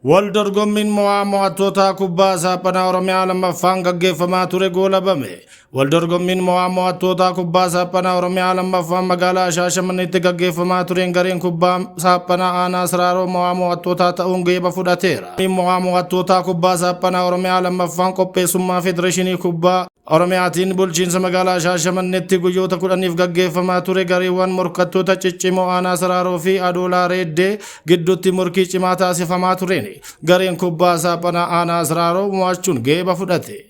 Wal dorgommiin mo'aa mo'attootaa kubbaa saaphanaa Oromiyaa lammaffaan gaggeeffamaa ture goolabame. Wal dorgommiin mo'aa mo'attootaa kubbaa saaphanaa Oromiyaa lammaffaan magaalaa Shaashamanneetti gaggeeffamaa tureen gareen kubbaa saaphanaa aanaa Siraaroo mo'aa mo'attootaa ta'uun geeba fudhateera. Mo'aa mo'attootaa kubbaa saaphanaa Oromiyaa lammaffaan qopheessummaa Federeeshinii Kubbaa Oromiyaatiin bulchiinsa magaalaa Shaashamanneetti guyyoota 10f gaggeeffamaa ture gareewwan morkattoota ciccimoo aanaa Siraaroo fi Adoolaa Reeddee gidduutti morkii cimaa taasifamaa tureen gareen kubbaa saaphanaa aanaa Siraaroo mo'achuun geeba fudhate.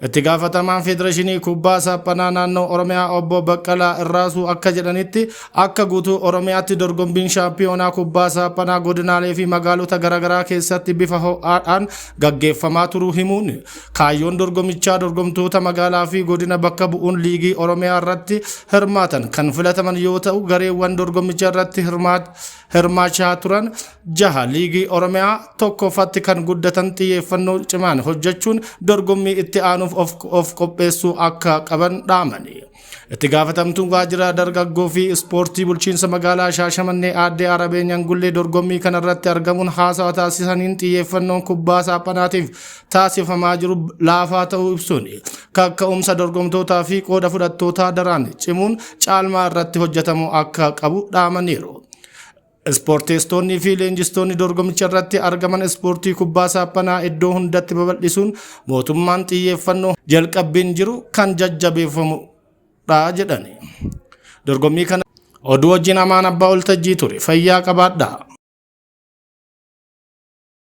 Itti gaafatamaan Federeeshinii Kubbaa Saaphanaa Naannoo Oromiyaa Obbo Baqqalaa Irraasuu akka jedhanitti akka guutuu Oromiyaatti dorgommiin shaampiyoonaa kubbaa saaphanaa godinaalee fi magaalota garaagaraa keessatti bifa ho'aadhaan gaggeeffamaa turuu himuun kaayyoon dorgomichaa dorgomtoota magaalaa fi godina bakka bu'uun liigii Oromiyaa irratti hirmaatan kan filataman yoo ta'u gareewwan dorgommicha irratti hirmaachaa turan jaha liigii Oromiyaa tokkoffaatti kan guddatan xiyyeeffannoo cimaan hojjechuun dorgommii itti aanuuf of qopheessuu akka qaban dhaamani. Itti gaafatamtuun waajjira dargaggoo fi ispoortii bulchiinsa magaalaa Shaashamannee aadde Arabee Nyangullee dorgommii kanarratti argamuun haasawa taasisaniin xiyyeeffannoon kubbaa saaphanaatiif taasifamaa jiru laafaa ta'uu ibsuun kakka'umsa dorgomtootaa fi qooda fudhattootaa daraan cimuun caalmaa irratti hojjetamuu akka qabu dhaamaniiru. Ispoorteessitoonnii fi leenjistoonni dorgomicha irratti argaman ispoortii kubbaa saaphanaa iddoo hundatti babal'isuun mootummaan xiyyeeffannoo jalqabbiin jiru kan jajjabeeffamudha jedhani. Dorgommii kana oduu wajjin Amaan Abbaa Waltajjii ture. Fayyaa qabaadhaa.